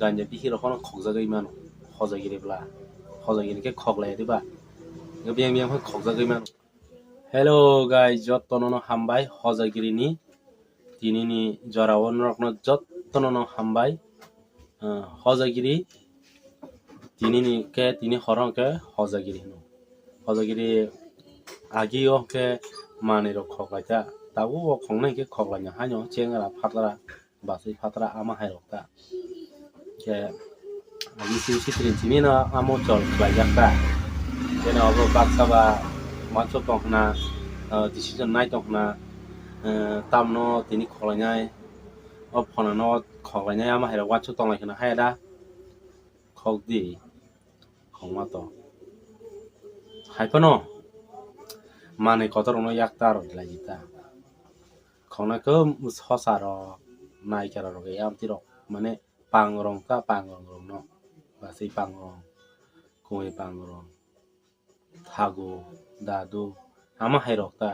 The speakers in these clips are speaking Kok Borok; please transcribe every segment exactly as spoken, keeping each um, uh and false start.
Janja bihik rok phano khokjagwi mano. Hojagiri bla. Hojagiri khe khoklai diba. Biyang biyang phano khokjagwi mano. Hello guys, jotto no hambai Hojagiri ni. Tini ni jora o norok no jotto no hambai. Ah, Hojagiri. Tini ni khe, tini horo khe Hojagiri hino. Hojagiri agi o khe manwi rok khoklai ta. Tabuk o khongnai khe khoklai no haino chengra phatra. Basai phatra ama hai rok ta. Khe ani simi sitri simi no amo chol khlai jak ta. Khe no abo baksa ba uansuk tong khna, ah, decision nai tong khna, ah, tamno tini khoklai nai, o phone no khoklai nai ama hai rok uansuk tong lai khna hai da. Khok di, khokma to. Hai phano manwi kotor rok no yak ta rw lai ta. Khongnai khe sosa rok, naikara rok, amtwi rok, mane pangrong ta, pangrong rok no, basai pangrong, kumui pangrong, thagu, dadu, ama hai rok ta.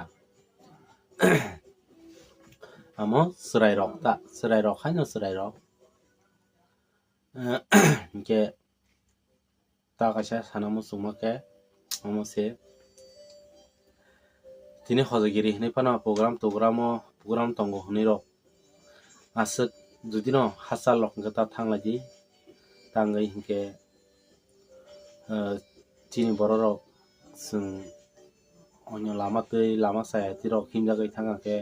Amo chwrai rok ta, chwrai rok haino chwrai rok. Hinkhe ta kaisa sana muchungma khe omo se tini Hojagiri hinwi phano program togram o program tongo hinwi rok aswk jodi no hachal rok hinkhe ta thanglai di tangwi hinkhe, ah, chini borok rok chwng Onyo lama twi lama chaya twi rok himjagwi thangkha khe,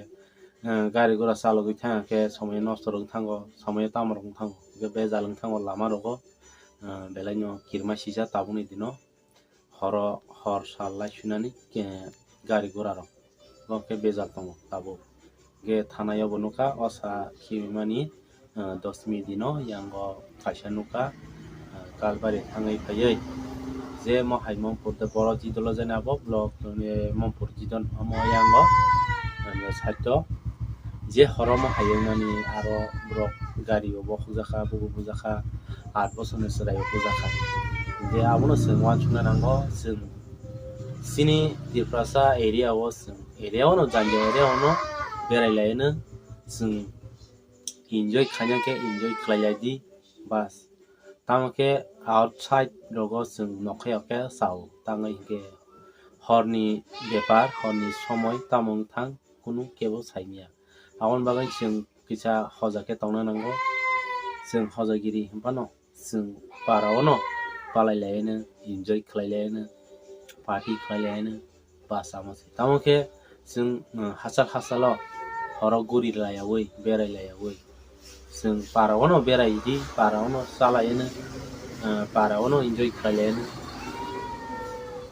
eh, gari gura chalogwi thangkha khe somoyo nosto rwng thango, somoyo tamo rwng thango, hwnkhe bejal wng thango lama rogo, eh, belai no kirima sijak tabukni dino horo hor sal lai sunani, eh, gari gura rok bo khe bejal tongo tabuk. Hwnkhe thanai o bo nukha, o sa khibimani, ah, dos minute dino yango kaisa nukha, ah, Kalbari thangwi phaiwi. Je mo hai Mompur de boro jidolo jani abo block, eh, Mompur jidon omo yango, ah, side o. Je horo mo hai wngmani aro borok gari o bo hujakha, bugo bujakha, aat bosorni chwrai o bujakha. Je abono chwng uansukna nango, chwng chini Tiprasa area o chwng area o no janja area o no berai lai no chwng enjoy khaina khe enjoy khlai lai di bas. Tamo khe outside rogo chwng nokha ya khe chao tangwi hinkhe horni bepar horni somoi tamo wng thang kunu kebo saimanya. Aboni bagwi chwng kisa hoja khe tongna nango. Chwng hojagiri hinphano chwng para o no palai lai no enjoy khlai lai no party khlai lai no. Bas amo se. Tamo khe chwng, uh, hachal hachalo horo guri laiyaui, berai laiyaui. Chwng para o no berai di, para o no chalai no, uh, para o no enjoy khlai lai no.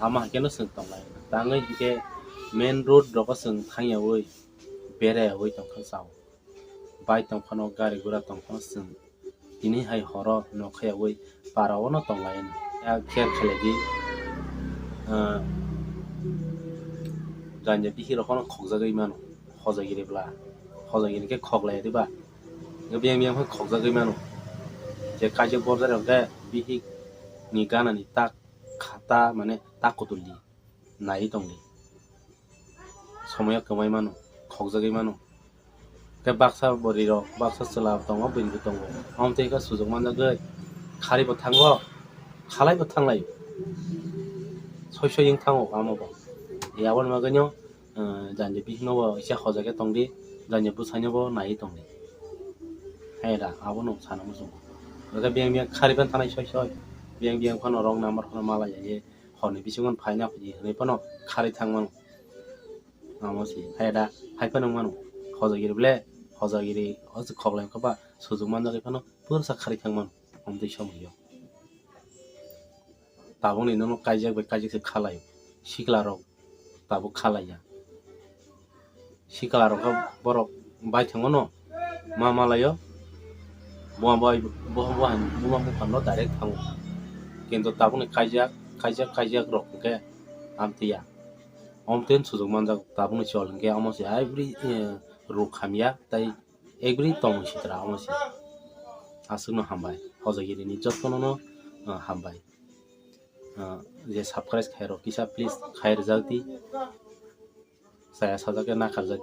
Ama hai khe no chwng tong lai. Tangwi hinkhe main road rogo chwng thang yaui, berai yaui tong kha chao. Bike tong phano, gari gura tong phano chwng tini hai horo nokha yaui para o no tong lai no. Ya khe khlai di, ah, janja bihik rok phano khokjagwi mano, hojagiri bla, hojagiri khe khoklai diba, biyang biyang phano khokjagwi mano. Je kaisa borjak rok khe bihik ni gana ni tak khata mane tak kutul di. Naiwi tongdi. Somoyo kwmai mano, khokjagwi mano. Tei baksa bwrwi rok, baksa chwla tongo, bwrwi bo tongo. Omo twi khe sujuk manjagwi kharibo thango, khalaibo thanglai. Soi soi wng thango amo bo. Aboni bagwino, eh, janja bihikno bo kisa hoja khe tongdi, janja bwsaino bo naiwi tongdi. Hai da, abono sana muchungo. Hwnkhe biyang biyang khariban thanai soi soi. Biyang biyang phano wrong number phano malai ya ye. Horni bisingo phaina phi hinwi phano kharwi thang mano. Amo se hai da, hai phano wng mano. Hojagiri ble, hojagiri, o se khoklai khe ba sujuk manjagwi phano pursa kharwi thang mano. Omtwi somoio. Tabukni nono kaijak bai kaijak se khalai. Sikla rok tabuk khalai ya. Sikla rok khe borok bai thangmano ma malaio. Bo bai bo bo han buma buphano direct thango. Kintu tabukni kaijak, kaijak, kaijak rok hwnkhe amtwi ya. Omtwi sujuk manjak tabukni chol hwnkhe amo se every, eh, ruk hamya tei every tongmung sitra amo se. Aswkno hambai. Hojagiri ni jottono no, eh, hambai. Ah, je subscribe khairok kisa please khairjak di. Chaya sajak khe nakharjak